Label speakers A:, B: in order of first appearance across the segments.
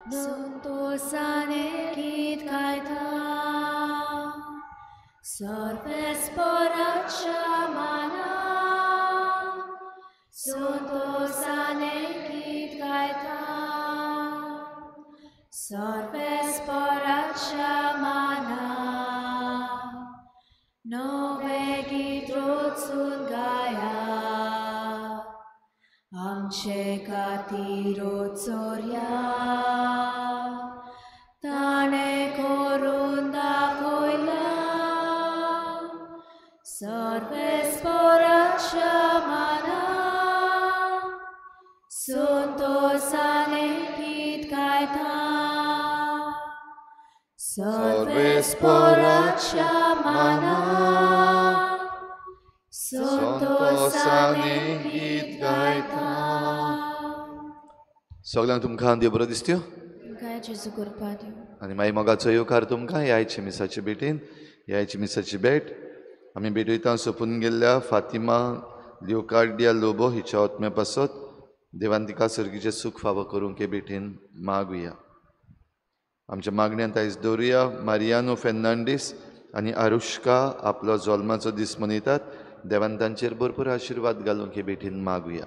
A: संतोषाने गीत गायता, सर्वेस्पराच्या माना। संतोषाने गीत गायता, सर्वेस्पराच्या माना। नवे गीत रोचून गाया, आमचे खातीर चोरया। ताणें करून दाखयलां, सर्वेस्पराच्या माना। संतोषाने गीत गायता, सर्वेस्पराच्या माना। संतोषाने गीत गायता।
B: सगळ्यांक तुमकां देव बरो दिसत्यो आनी मागीर मोगाचो येवकार तुमकां ह्या आयचे मिसाचे भेटीन। ह्या आयची मिसाची भेट आमी भेटयता सोंपून गेल्ल्या फातिमा लिओकार्डिया लोबो हिच्या आत्म्या पासत देवान तिका सर्गीचें सूख फावो करूंक हे भेटीन मागुया। आमच्या मागण्यांत आयज दवरुया मारियानो फेर्नांडीस आनी आरुष्का आपलो जल्माचो दीस मनयतात। देवान तांचेर भरपूर आशिर्वाद घालूंक हे भेटीन मागुया।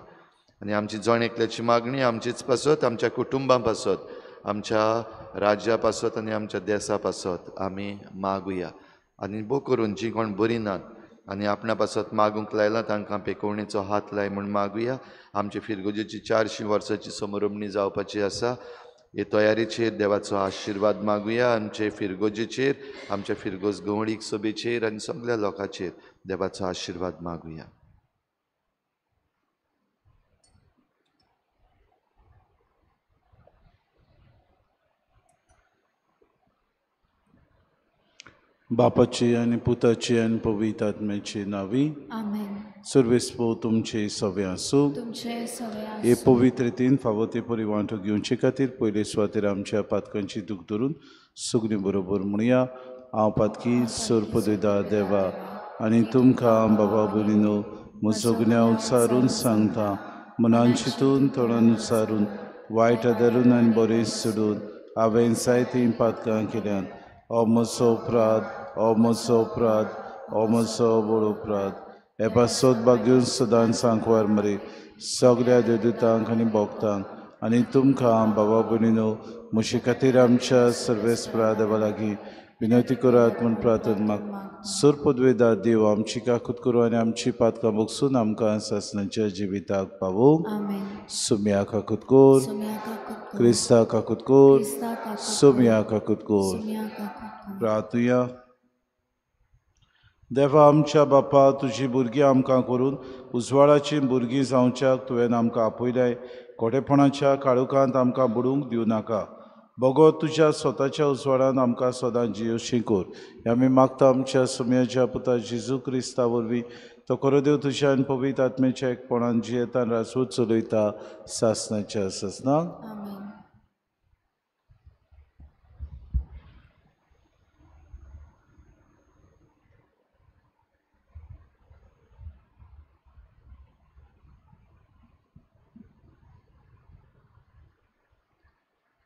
B: आनी आमची जण एकल्याची मागणी आमचीच पासत, आमच्या कुटुंबां पासत, आमच्या राज्या पासत आनी आमच्या देसा पासत आमी मागुया। आनी भोव करून जीं कोण बरीं नात आनी आपणा पासत मागूंक लायलां तांकां पेकोवणेचो हात लाय म्हूण मागुया। आमचे फिरगोजेची 400 वर्सांची समरमणी जावपाची आसा। हे तयारेचेर देवाचो आशिर्वाद मागुया। आमचे फिरगोजेचेर, आमच्या फिरगोज गवळीक सभेचेर आनी सगळ्या लोकांचेर देवाचो आशिर्वाद मागुया।
C: बापाची आनी पुताची आनी पवित्र आत्म्याची नावी
A: आमेन।
C: सर्वेस्पो तुमचे सवे आसूं।
A: तुमचे सवे आसूं।
C: हे पवित्र रितीन फावो ते परी वांटो घेवचे खातीर पयले सुवातेर आमच्या पातकांची दूख धरून सुगणी बरोबर म्हणया, हांव पातकी सर्पदेदा देवा आनी तुमकां बाबा भयणीनो म्हजो गुन्यांव उच्चारून सांगता, मनान चिंतून तोंडान उच्चारून वायट आदारून आनी बरें सोडून हांवें जायतीं पातकां केल्यात। हो म्हजो अपराध, हो म्हजो अपराध, हो म्हजो व्हड अपराध। हे पासत भाग्यून सदांच सांकवार मरे सगळ्या देवदूतांक आनी भक्तांक आनी तुमकां बाबा भयणीनो म्हजे खातीर आमच्या सर्वेस्परा देवा लागीं विनंती करात म्हूण प्रार्थना माग। सर्पद्वेदा देव आमची काकूत करूं आनी आमची पातकां बगसून आमकां सासणाच्या जिविताक पावोवंक। सुम्या काकूत कोर, क्रिस्ता काकूत कोर, सुम्या काकूत कोर। प्रार्थुया। देवा आमच्या बापा, तुजी भुरगीं आमकां करून उजवाडाची भुरगीं जावच्याक तुवें आमकां आपयल्याय। खोटेपणाच्या काळोखांत आमकां बुडूंक दिवं नाका, बगो तुज्या स्वताच्या उजवाडान आमकां सदां जियोशी कोर। हें आमी मागता आमच्या सुम्याच्या पुता जेजू क्रिस्ता वरवीं, तो खरो देव तुज्या आनी पवित्र आत्म्याच्या एकपणान जियेता राजवट चलयता सासणाच्या सासणाक।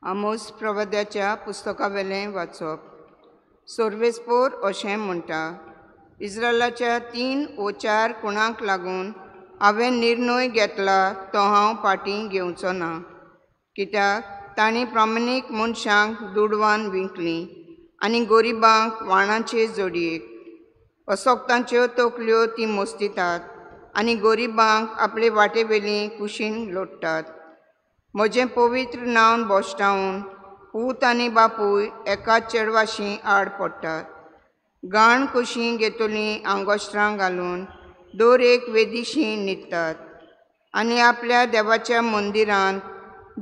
D: आमोस प्रवाद्याच्या पुस्तकावेलें वाचप। सर्वेस्पोर अशें म्हणटा, इस्रायलाच्या 3 व 4 कुणांक लागून हांवें निर्णय घेतला तो हांव फाटीं घेवचो ना, कित्याक तांणी प्रामाणीक मनशांक दुडवान विंकलीं आनी गरिबांक वाणाचे जोडयेक। असोक्तांच्यो तकल्यो ती मोस्तितात आनी गरिबांक आपले वाटेवेली कुशीन लोडटात। म्हजें पवित्र नांव भश्टावन पूत आनी बापूय एका चेडवाशी आड पडटात। गाण कशी घेतली आंगोस्त्रां घालून दर एक वेदीशी न्हिदतात आनी आपल्या देवाच्या मंदिरांत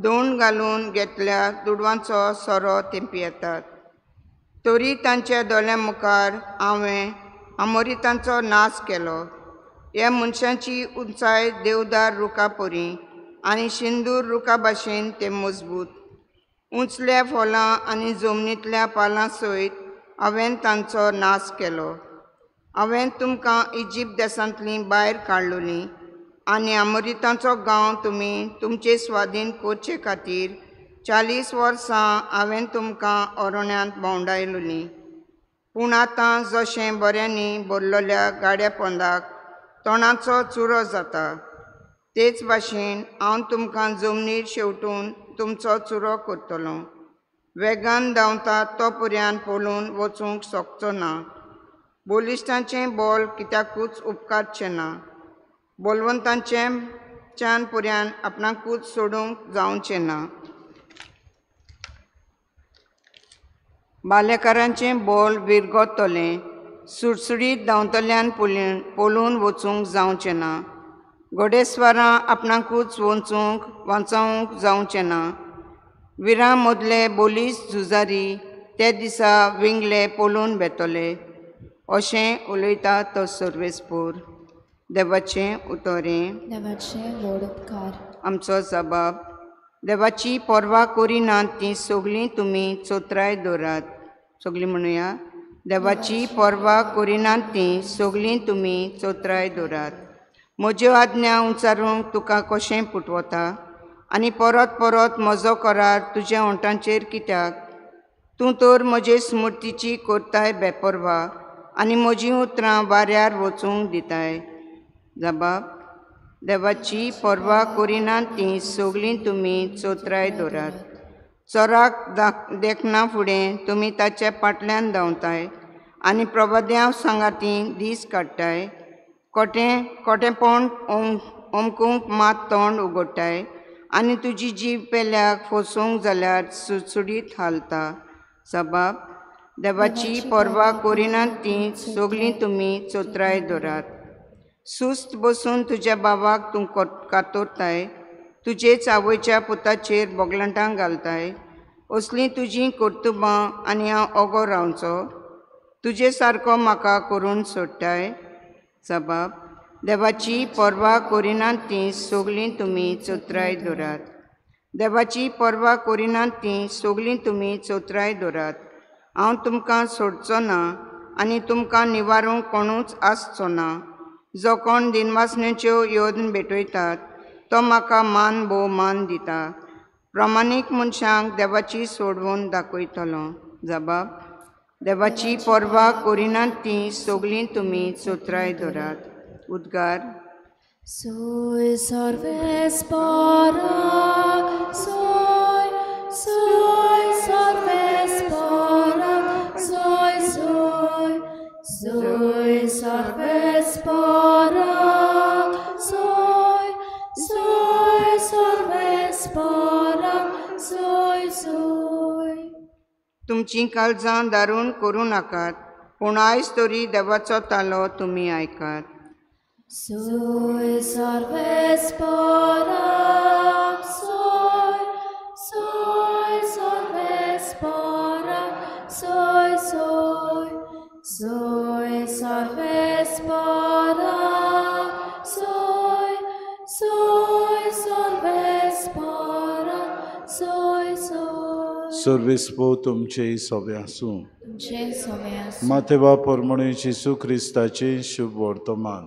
D: दोण घालून घेतल्या दुडवांचो सोरो ते पियेतात। तरी तांच्या दोळ्यां मुखार हांवें आमोरितांचो नाश केलो। ह्या मनशांची उंचाय देवदार रुखा परी आनी शिंदूर रुखा भाशेन ते मजबूत। उंचल्या फळां आनी जमनींतल्या पालां सयत हांवें तांचो नाश केलो। हांवें तुमकां इजिप्त देशांतलीं भायर काडलोलीं आनी आमोरितांचो गांव तुमी तुमचे स्वाधीन करचे खातीर 40 वर्सां हांवें तुमकां अरण्यांत भोंवडायलोलीं. पूण आतां जशें बऱ्यांनी भरलेल्या गाड्या पोंदाक तणाचो चुरो जाता, तेच भाशेन हांव तुमकां जमनीर शेवटून तुमचो चुरो करतलो. वेगान धांवता तो पर्यान पळून वचूंक शकचो ना. बलिश्टांचें बोल कित्याकूच उपकारचें ना. बलवंतांचें च्यान पर्यान आपणाकूच सोडूंक जावचें ना. बालेकारांचें बोल विरगतलें, सुडसुडीत धांवतल्यान पळून वचूंक जावचें ना. घोडेस्वारां आपणाकूच वचूंक वांचोवंक जावचें ना. विरां मदले बोलीस झुजारी ते दिसा विंगले पळून वेतले, अशें उलयता तो सर्वेस्पोर. देवाचें उतरें.
A: देवाचें व्हड उपकार.
D: आमचो जबाब. देवाची पर्वा करिनात ती सगळीं तुमी चोत्राय दवरात. सगळीं म्हणुया, देवाची पर्वा करिनात ती सगळीं तुमी चोत्राय दवरात. म्हज्यो आज्ञा उचारूंक तुका कशें पुटवता आनी परत परत म्हजो करार तुज्या ओंठांचेर कित्याक? तूं तर म्हजे स्मृतीची करताय बेपर्वा आनी म्हजीं उतरां वाऱ्यार वचूंक दिताय. जबाब. देवाची पर्वा करिनात ती सगळीं तुमी चोत्राय दवरात. चोराक देखना फुडें तुमी ताच्या फाटल्यान धांवताय आनी प्रबद्यां सांगाती दीस काडटाय. कोटेपण ओमकूंक मात तोंड उगडटाय आनी तुजी जीव पेल्याक फसोवंक जाल्यार सुडसुडीत हालता. जबाब. देवाची पर्वा करिनात ती सगळीं तुमी चोत्राय दवरात. सुस्त बसून तुज्या बाबाक तूं कातरताय, तुजेच आवयच्या पुताचेर बोगलांटां घालताय. असलीं तुजीं कर्तुबां आनी हांव ओगो रावचो? तुजे सारको म्हाका करून सोडटाय. जबाब. देवाची पर्वा करिनात ती सगळीं तुमी चोत्राय दवरात. देवाची पर्वा करिनात ती सगळीं तुमी चोत्राय दवरात. हांव तुमकां सोडचो ना आनी तुमकां निवारूंक कोणूच आसचो ना. जो कोण दिनवासनेच्यो योजन भेटयतात तो म्हाका मान भोवमान दिता. प्रमाणीक मनशांक देवाची सोडवण दाखयतलो. जबाब. देवाची पर्वा करिनात ती सगळीं तुमी चोत्राय दवरात. उद्गार.
A: Soy sarvespara, soy, soy sarvespara, soy, soy, soy sarvespara, soy, soy sarvespara, soy, soy.
D: तुमचीं काळजां दारून करूं नाकात, पूण आयज तरी देवाचो तालो तुमी आयकात.
A: Soy sarvespara, soy, soy sarvespara, soy, soy, soy sarvespara, soy, soy sarvespara, soy, soy.
C: सर्वेस्पो तुमचे सगळे आसूं. मातेवा परमणे जेसू क्रिस्ताचे शुभ वर्तमान.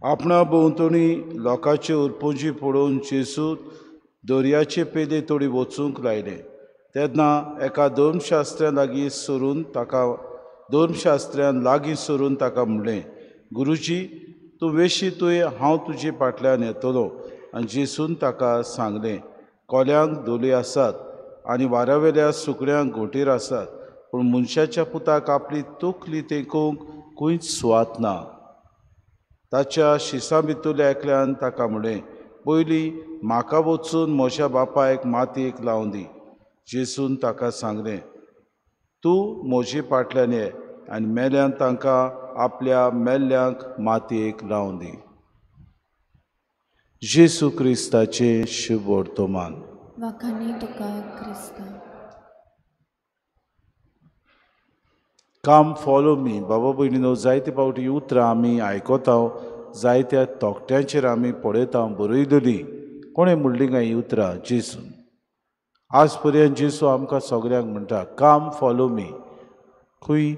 C: आपणा भोंवतणी लोकांचे उरपुंजी पळोवन जेसू दर्याचे पेले तोडी वचूंक लायले. तेन्ना एका धर्मशास्त्र्या लागीं सरून ताका म्हणलें, गुरुजी, तूं वेशी तुवें हांव तुजे फाटल्यान येतलो. आनी जेसून ताका सांगलें, कोल्यांक दोली आसात आनी वाऱ्यावेल्या सुकण्यांक घोंटेर आसात, पूण मनशाच्या पुताक आपली तकली तेंकोवंक खंयच सुवात ना. ताच्या शिसां भितरल्या एकल्यान ताका म्हणलें, पयलीं म्हाका वचून म्हज्या बापायक मातयेक लावन दी. जेसून ताका सांगलें, तूं म्हजे फाटल्यान ये आनी मेल्यान तांकां आपल्या मेल्ल्यांक मातयेक लावन दी. जेसू क्रिस्ताचें शुभ वर्तमान.
A: वाखाणी तुका क्रिस्ता.
C: काम फॉलो मी. बाबा भयणीनो, जायते फावटी उतरां आमी आयकता, जायत्या तोखट्यांचेर आमी पळयता बरयलेली. कोणें म्हणली काय ही उतरां? जेसून. आज पर्यंत जेसू आमकां सगळ्यांक म्हणटा, काम फॉलो मी. खंय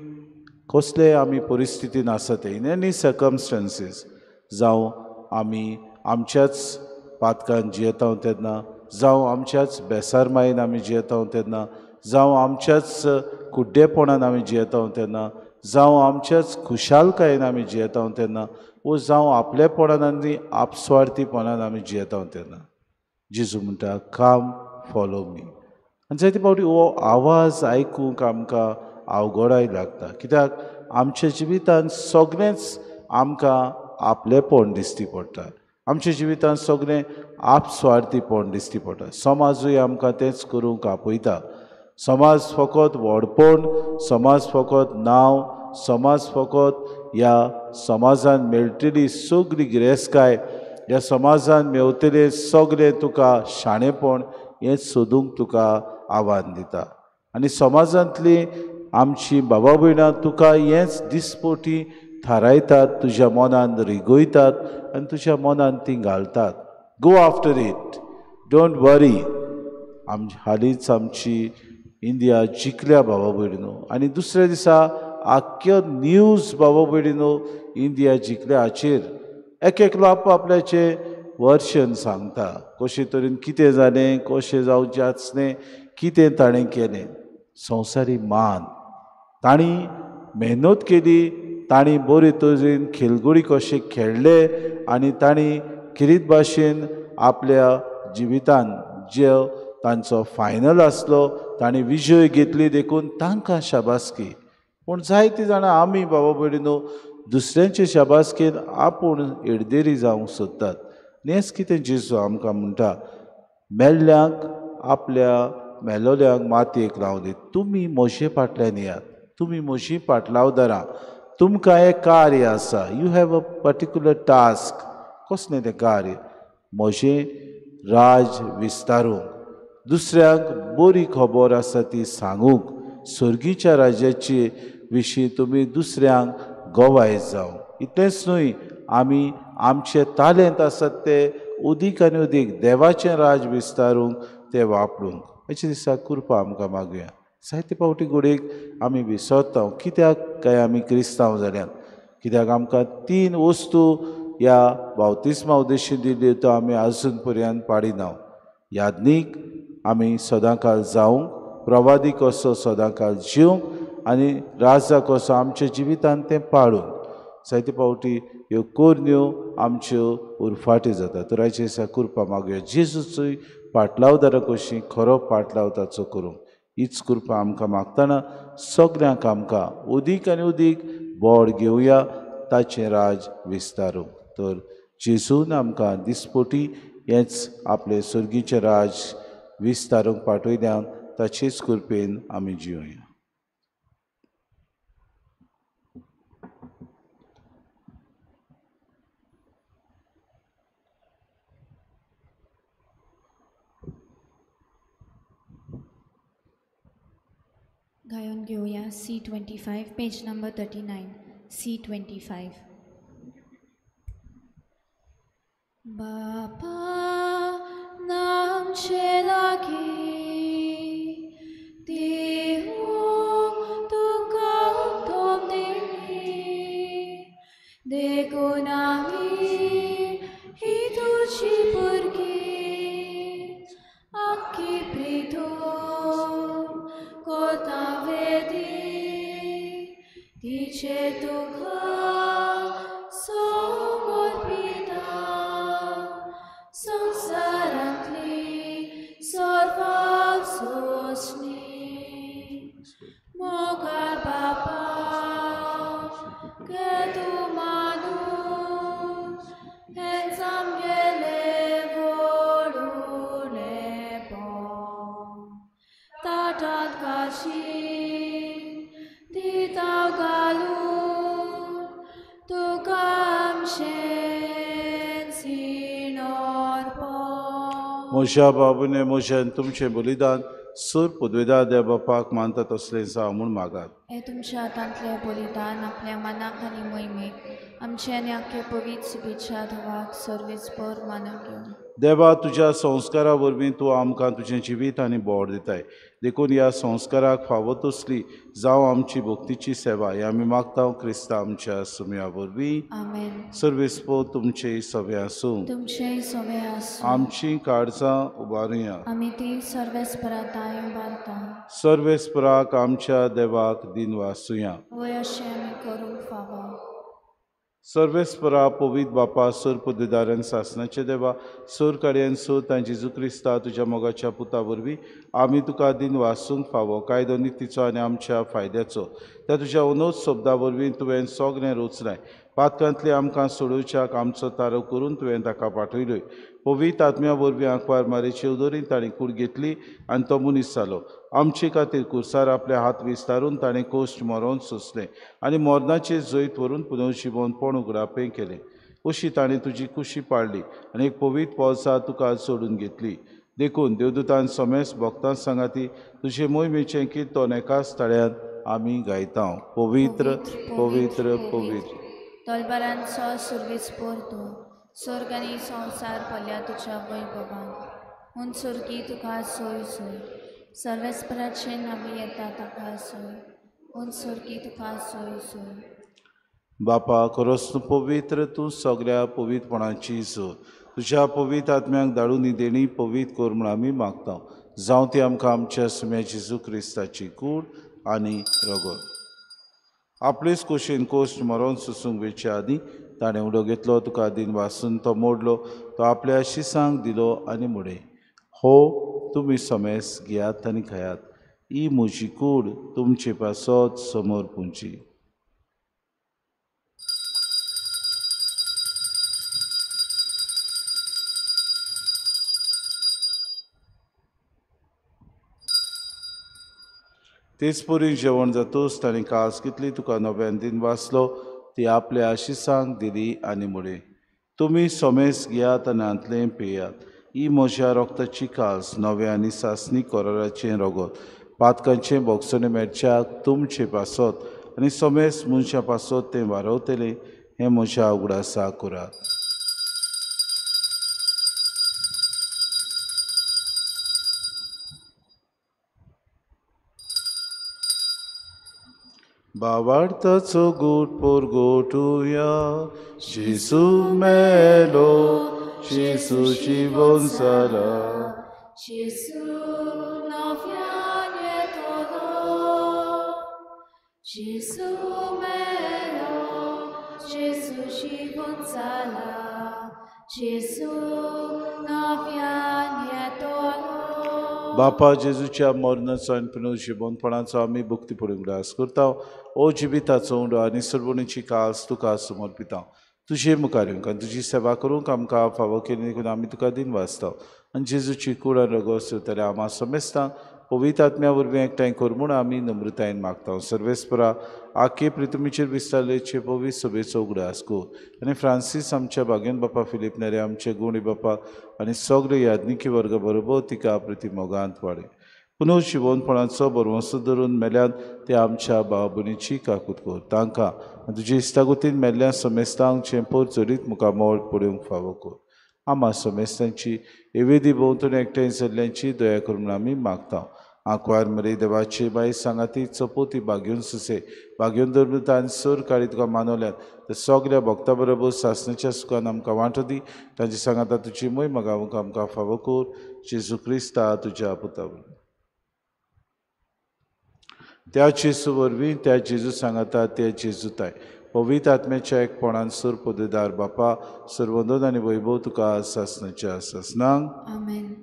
C: कसले आमी परिस्थितीन आसा ते, इन एनी सर्कमस्टन्सीस, जावं आमी आमच्याच पातकान जियेता तेन्ना, जावं आमच्याच बेसारमायेन आमी जियेता तेन्ना, जावं आमच्याच कुड्डेपणान आमी जियेता तेन्ना, जावं आमच्याच खुशालकायेन आमी जियेता तेन्ना, वो जावं आपलेपणान आनी आपस्वार्थीपणान आमी जियेता तेन्ना, जेजू म्हणटा काम फॉलो मी. आनी जायते फावटी हो आवाज आयकूंक आमकां अवघडाय लागता, कित्याक आमच्या जिवितांत सगळेंच आमकां आपलेपण दिश्टी पडटा, आमच्या जिवितांत सगळें आपस्वार्थीपण दिश्टी पडटा. समाजूय आमकां तेंच करूंक आपयता. समाज फकत व्हडपण, समाज फकत नांव, समाज फकत ह्या समाजान मेळटली सगळी गिरेस्तकाय, ह्या समाजान मेवतले सगळें तुका शाणेपण हें सोदूंक तुका आव्हान दिता. आनी समाजांतली आमची बाबा भयणां तुका हेंच दिसपोटी थारायतात, तुज्या मनान रिगयतात आनी तुज्या मनान ती घालतात. Go after it, don't worry. हालींच आमची इंडिया जिखल्या बाबा भयणीनो, आनी दुसऱ्या दिसा आख्यो न्यूज बाबा भयणीनो इंडिया जिखल्या हाचेर एक एकलो आपल्याचें वर्शन सांगता, कशे तरेन कितें जालें, कशें जावचें आसलें, कितें ताणें केलें. संवसारी मान तांणी मेहनत केली, तांणी बरे तरेन खेलगडी कशे खेळ्ळे आनी तांणी खेरीत भाशेन आपल्या जिवितान जे तांचो फायनल आसलो तांणी विजय घेतली, देखून तांकां शाबासकी. पूण जायतीं जाणां आमी बाबा भयणीनो दुसऱ्यांचे शाबासकेन आपूण एडदेरी जावंक सोदतात. हेंच कितें जेजू आमकां म्हणटा, मेल्ल्यांक आपल्या मेलोल्यांक मातयेक लावं दी, तुमी म्हजे फाटल्यान येयात, तुमी म्हजी पाटलावदारां, तुमकां एक कार्य आसा, you have a particular task. कसलें तें कार्य? म्हजें राज विस्तारूंक, दुसऱ्यांक बरी खबर आसा ती सांगूंक, सर्गीच्या राज्याचे विशीं तुमी दुसऱ्यांक गवाय जावं. इतलेंच न्हय, आमी आमचे तालेंत आसात ते उदीक आनी उदीक देवाचें राज विस्तारूंक ते वापरूंक. अशे दिसा कृपा आमकां मागुया. जायते फावटी घडयेक आमी विसरता कित्याक काय आमी क्रिस्तांव जाल्यात, कित्याक आमकां तीन वस्तू ह्या बावतिस्मा उद्देशी दिल्ल्यो त्यो आमी आजून पर्यंत पाडिना. याज्ञीक आमी सदांकाल जावंक, प्रवादी कसो सदांकाल जिवंक आनी राजा कसो आमच्या जिवितांत तें पाळूंक. जायते फावटी ह्यो कोरण्यो आमच्यो उरफाट्यो जाता. तर आयचे दिसा कृपा मागुया जेजूचोय पाटलावदारा कशी खरो पाटलाव ताचो करूंक. हीच कृपा आमकां मागतना सगल्यांक आमकां उदीक आनी उदीक बोड घेवया, ताचें राज विस्तारूंक. तर जेजून आमकां दिसपोटी हेंच आपलें सर्गीचें राज विस्तारूंक पाठयल्यान ताचेच कृपेन आमी जिवया.
A: गायन घेवया C25 page number 39 C25. बापा नामचे लागी देवूंक तुका उत्तम दिली, देखून आमी ही तुजी भुरगीं आख्खी प्रितून कोता वेदी तिचे तुका समर्पिता, संवसारांतली सर्वांक सोंसणी. मोगाळ बापा गे तूं मानून हेंच आमगेलें व्हड उणेपण, ताटांत काशी दिता घालून तुका आमचें सिणोरपण.
C: म्हज्या बाबूने म्हजें तुमचें बलिदान सूर पदवेदार देव बापाक मानता तसलें जावं म्हूण मागात.
A: हें तुमच्या हातांतलें बलिदान आपल्या मनाक आनी मोहिमेक आमचे आनी आख्खे पवित्र सुबेच्या धवाक सर्वेस्पर मानून घेवं.
C: देवा, तुज्या संस्कारा वरवीं तूं आमकां तुजें जिवीत आनी बोड दिताय, देखून ह्या संस्काराक फावो तसली जावं आमची भक्तीची सेवा ही आमी मागता क्रिस्ता आमच्या सुम्या वरवीं.
A: आमेन.
C: सर्वेस्पर तुमचें सगळें आसूं.
A: तुमचें सगळें आसूं.
C: आमची काळजां उबारुया.
A: आमी ती सर्वेस्परा तांय उबारता.
C: सर्वेस्पराक आमच्या देवाक दिनवासुया.
A: वय अशें आमी करूंक फावो.
C: सर्वेस्परा पवित्र बापा, सोर पदवीदारान सासनाचे देवा, सोर कार्यान सोर तांची जेजू क्रिस्ता तुज्या मोगाच्या पुता वरवीं आमी तुका दिन वासूंक फावो कायदो नितीचो आनी आमच्या फायद्याचो. त्या तुज्या अनोज शब्दा वरवीं तुवें सगळें रचलाय. पातकांतली आमकां सोडोवच्याक आमचो तारो करून तुवें ताका पाठयलोय. पवित्र आत्म्या वरवीं आंकवार मारेचे उदरीन ताणें कूड घेतली आनी तो मनीस जालो. आमचे खातीर कुर्सार आपले हात विस्तारून ताणें कोश्ट मरोन सोंसलें आनी मरणाचेर जैत व्हरून पुनर्जिवनपण उगडापें केलें. अशी ताणें तुजी कुशी पाडली आनी एक पवित्र पोलसा तुका सोडून घेतली. देखून देवदूतान समेस भक्तां सांगाती तुजे मोहिमेचें किर्तन एकाच ताळ्यांत आमी गायता. पवित्र पवित्र पवित्र
A: तलवारांचो सुर्वेस्पर तूं, स्वर्ग आनी संवसार पडल्या तुज्या वैभवान. हून स्वर्गी तुका सोय सोय, सर्वेस्पराचे नांवी येता ताका सोय, हून स्वर्गी तुका सोय सोय.
C: बापा, खरोच तूं पवित्र, तूं सगळ्या पवित्रपणाची जोर. तुज्या पवित्र आत्म्याक धाडून देणी पवित्र कर म्हूण आमी मागता. जावं ती आमकां आमच्या सुम्या जेजू क्रिस्ताची कूड आनी रगत. आपलेच कुशीन कोश्ट मरोन सोसूंक वेचे आदीं ताणें उडो घेतलो, तुका दिन वासून तो मोडलो, तो आपल्या शिसांक दिलो आनी म्हणलें, हो तुमी समेस घेयात आनी खायात, ही म्हजी कूड तुमचे पासत समोर पुंची. तेच परी जेवण जातूच ताणें कास घेतली, तुका नव्यान दिन वाचलो, ती आपल्या आशिसांक दिली आनी म्हणलें, तुमी समेस घेयात आनी हांतलें पियात, ही म्हज्या रोगताची कास नव्या आनी सासणी कराराचें रगत, पातकांचें भोगसणें मेळच्याक तुमचे पासत आनी समेस मनशां पासत तें वारवतलें, हें म्हज्या उगडासा करात. बावार्थाचो गूट पोरगोटुया, जेजू मेलो, जेजू जिवन जाला,
A: जेजू नव्यान येतलो, जेजू मेलो, जेजू जिवन जाला, जेजू नव्यान येतलो.
C: बापा, जेजूच्या मरणाचो आनी पुनर्जिवनपणाचो आमी भक्तीपूर्ण उगडास करता. ओ जिविताचो उंडो आनी सर्वणीची कास तुका समर्पिता. तुजे मुखार येवंक आनी तुजी सेवा करूंक आमकां फावो केली देखून आमी तुका दिन वाचता. आनी जेजूची कूड आनी रगत सेवतल्या आमा समेस्तांक पवित्र आत्म्या वरवीं एकठांय कर म्हूण आमी नम्रतायेन मागता. सर्वेस्परा, आखे प्रितुमीचेर विस्तारलेचे पवित्र सभेचो उगडास कर आनी फ्रांसीस आमच्या भाग्यन बापा, फिलीप नेरे आमचे गुणी बापा आनी सगळे याज्ञिकी वर्ग बरोबर तिका प्रिती मोगांत वाडय. पुनर्जिवनपणाचो भरवंसो धरून मेल्यान ते आमच्या भाव भयणीची काकूत कर. तांकां आनी तुजे इश्टागतीन मेल्ल्या समेस्तांक चेंपोर चडीत मुखामळ पळोवंक फावो कर. आमा समेस्तांची एवेदी भोंवतणी एकठांय जाल्ल्यांची दया कर म्हूण आमी मागता. आंकवार मरे देवाची बाई सांगाती चपोती बागेवन सुसे बागेवन धर्मता आनी सर काळी तुका मानवल्यात तर सगळ्या भक्ता बरोबर सासणाच्या सुखान आमकां वांटो दी. तांचे सांगाता तुजी मोय मागावंक आमकां फावो कर. जेजू क्रिस्ता तुज्या पुता वरवीं. त्या जेजू वरवीं, त्या जेजू सांगाता, त्या जेजूताय पवित्र आत्म्याच्या एकपणान सूर पदवीदार बापा, सर्वंदन आनी वैभव तुका सासणाच्या सासणांक.
A: आमेन.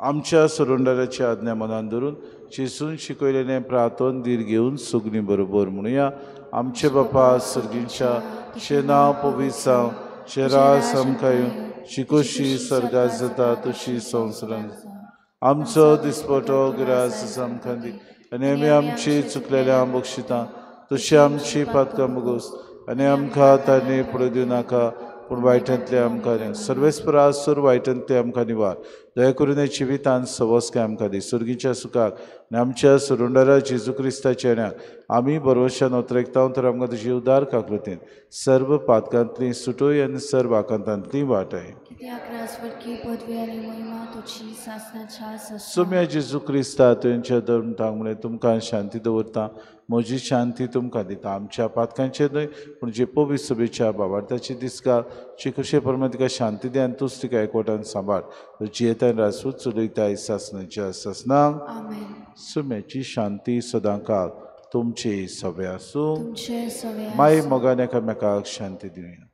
C: आमच्या सरोंडराची आज्ञा मनान धरून जेजून शिकयलेलें प्रार्थन धीर घेवन सुगणी बरोबर म्हणुया. आमचे बापा सर्गींच्या, तुजें नांव पवित्र जावं, तुजें राज आमकां येवं, शिकोशी स्वर्गात जाता तशी संवसारांत. आमचो दिसपटो ग्रास आमकां दी आनी आमी आमची चुकलेल्या बक्षिता तशी आमची पातकां बगोस आनी आमकां तांणी पडूं दिवं नाका, पूण वायटांतले आमकां सर्वेस्परा सुर वायटांतले आमकां निवार. दया करून हे जिवितान सवस्काय आमकां दी. सुर्गीच्या सुखाक आनी आमच्या सुरुंडरा जेजू क्रिस्ताच्या येण्याक आमी बरोवशान ओतरेकता तर आमकां तुजी उदार काकृतीन सर्व पातकांतली सुटोय आनी सर्व आकांतांतली वाटाय. सुम्या जेजू क्रिस्ता तुमच्या धर्म तांग तुमकां शांती दवरता, म्हजी शांती तुमकां दिता. आमच्या पातकांचेर न्हय पूण जे पवित्र सभेच्या बाबार्थाची दिसका चिकुशे प्रमाण तिका शांती दी आनी तूच तिका एकवटान सांबाळ. जियेतान राजपूत चलयता सासनाच्या सासना. सुम्याची शांती सदांकाळ तुमचे सगळे आसूं. माय मोगान एकामेकाक शांती दिवया.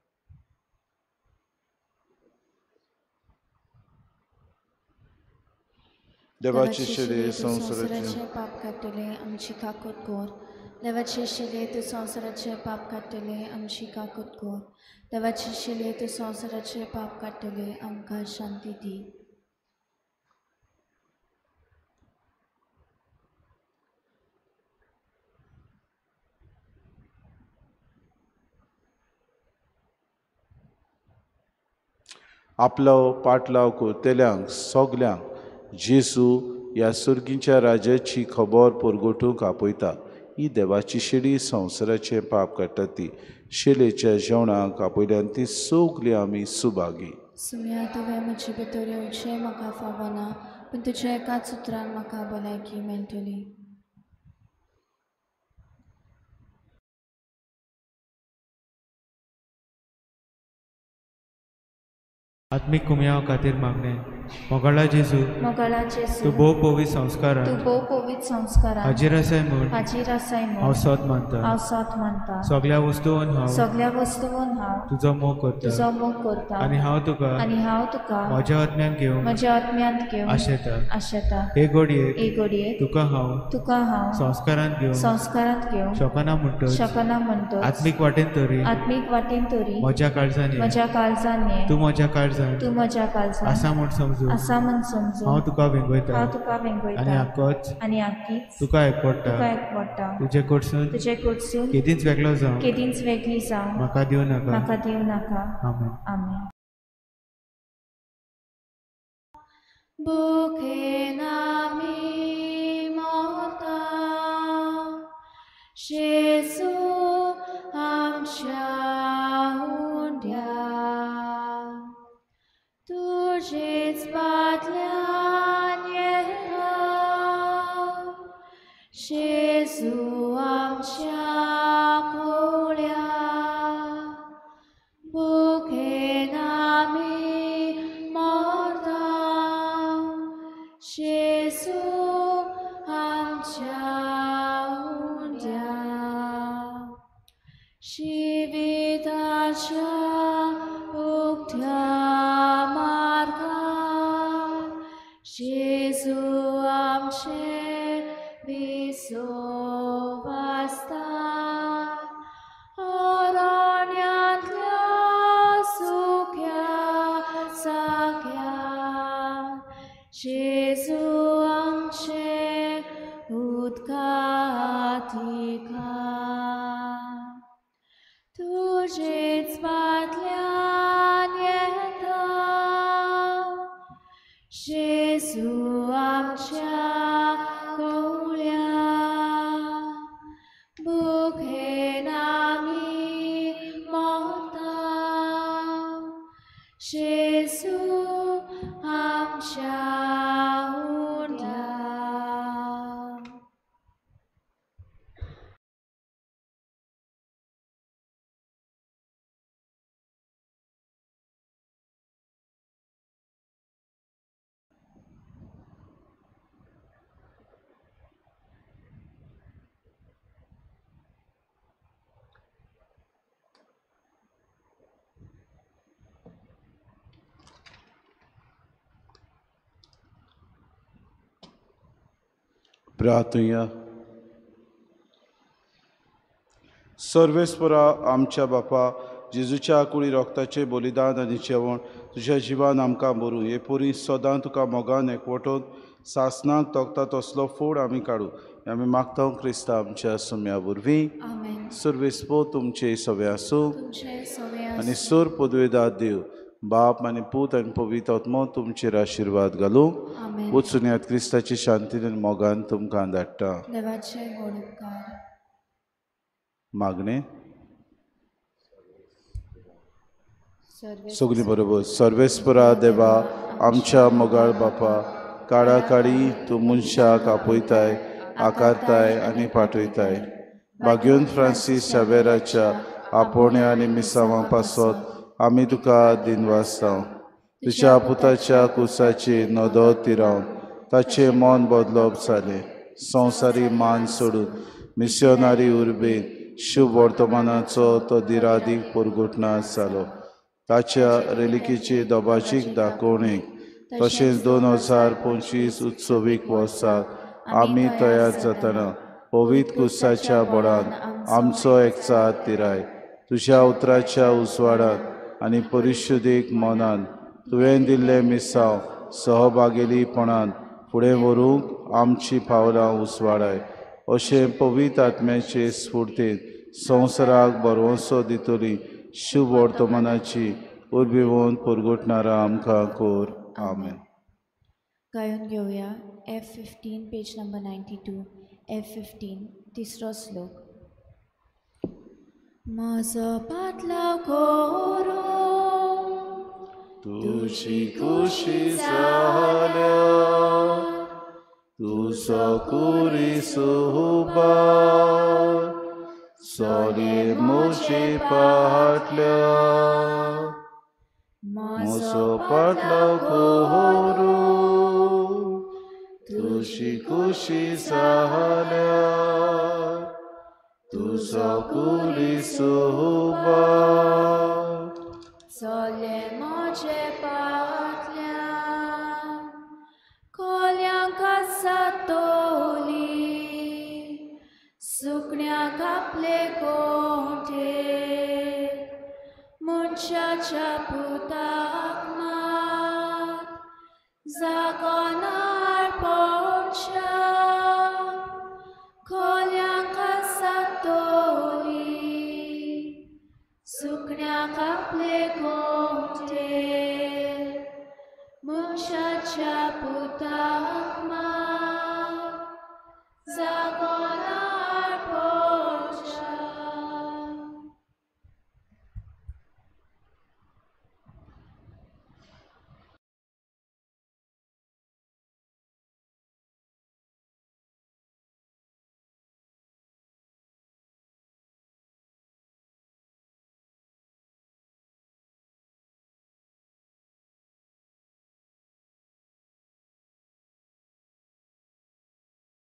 C: देवाचे शिले संवसाराचे
A: पाप काडटले आमची काकूत कर. देवाचे शिले तूं संवसाराचे पाप काडटले आमची काकूत कर. देवाचे शिले तूं संवसाराचे पाप काडटले आमकां शांती दी.
C: आपलो पाटलाव करतल्यांक सगल्यांक जेजू ह्या सुर्गीच्या राजाची खबर परगटूंक आपयता. ही देवाची शेळी संवसाराचें पाप काडटा ती शेलेच्या जेवणाक आपयल्यान ती सगळी आमी सुभागी.
A: सुम्या तुवें म्हजे भितर येवचें म्हाका फावना, पूण तुज्या एकाच उतरान म्हाका भलायकी मेळटली.
E: आत्मीक कुमयाव खातीर मागणें. मोगाळा जेजू, तूं भोव पवित्र संस्कारान हाजीर आसाय म्हूण हांव सत मानता. सगळ्या वस्तून हांव तुजो मोग करता आनी हांव तुका म्हज्या आत्म्यान घेवन आशेता. हे घडयेक तुका हांव संस्कारांत घेवंक शकना म्हणटच आत्मीक वाटेन तरी म्हज्या काळजान ये, तूं म्हज्या काळजान आसा म्हूण समजू हांव तुका वेंगयता आनी आकीच तुका एकवटा. तुजे कडसून केदींच वेगळो जावं म्हाका दिवं नाका. आमेन.
A: आमेन. भुकेन आमी मरता, जेजू आमच्या उंड्या, तुजेच फाटल्यान येता, जेजू आमच्या कोळ्या. भुकेन आमी मरता, जेजू आमच्या उंड्या. जिविताच्या उक्त्या मार्गार जेजू आमचे विसव आसता. अरण्यांतल्या सुक्या जाग्यार जेजू आमचे उदकाती खार. तुजेच फाटल्यान येता, जेजू आमच्या कोवळ्या. भुकेन आमी मरता, जेजू आमच्या उंड्या.
C: प्रार्थुया. सर्वेस्परा आमच्या बापा, जेजूच्या कुळी रोगताचें बलिदान आनी जेवण तुज्या जिवान आमकां भरूं. हे पोरी सदां तुका मोगान एकवटोवन सासनाक तोखता तसलो फोड आमी काडूं. आमी मागता क्रिस्ता आमच्या सुम्या वरवीं. सर्वेस्पो तुमचे सवे आसूं आनी सोर पदवेदार देव बाप आनी पूत आनी पवित्र आत्मो तुमचेर आशिर्वाद घालूं. वचून यात क्रिस्ताची शांतीन आनी मोगान तुमकां धाडटा. मागणें सगळीं बरोबर. सर्वेस्परा देवा आमच्या मोगाळ बापा, काळाकाळी तूं मनशाक आपयताय, आकारताय आनी पाठयताय. बाग्योन फ्रांसीस शावेराच्या आपोवण्या आनी मिसांवां पासत आमी तुका दिनवासता. तुज्या पुताच्या कुसाची नदर तिरावन ताचें मन बदलप जालें. संवसारी मान सोडून मिसियोनारी उर्बेन शुभ वर्तमानाचो तो दिरादीक परगुटना जालो. ताच्या रेलिकेचे दबाजीक दाखोवणेक तशेंच 2025 उत्सवीक वर्साक आमी तयार जातना पवित्र कुसाच्या बळान आमचो एकचार तिराय. तुज्या उतराच्या उजवाडान आनी परिशुदीक मनान तुवें दिल्लें मिसांव सहभागेलीपणान फुडें व्हरूंक आमची पावलां उजवाडाय. अशें पवित्र आत्म्याचे स्फुर्तीन संवसाराक भरवंसो दितली शुभ वर्तमानाची उर्बेवन परगटणारा आमकां कोर. आमेन.
A: गायोन घेवया F15 page number 92. F15 तिसरो श्लोक. म्हजो पाटलाव करूं
C: तुजी खुशी जाल्या, तुजो कुरीस उबार सोले म्हजे पाटल्या. म्हजो पाटलाव करूं तुजी खुशी जाल्या, तुजो कुरीस उबार
A: सोले म्हजे पाटल्या. कोल्यांक सातोली सुकण्यांक आपले कोठे, मनशाच्या पुताक मात जागो नार पडच्या. कोल्यांक सातोली सुकण्यांक आपले कोठे, मनशाच्या पुताक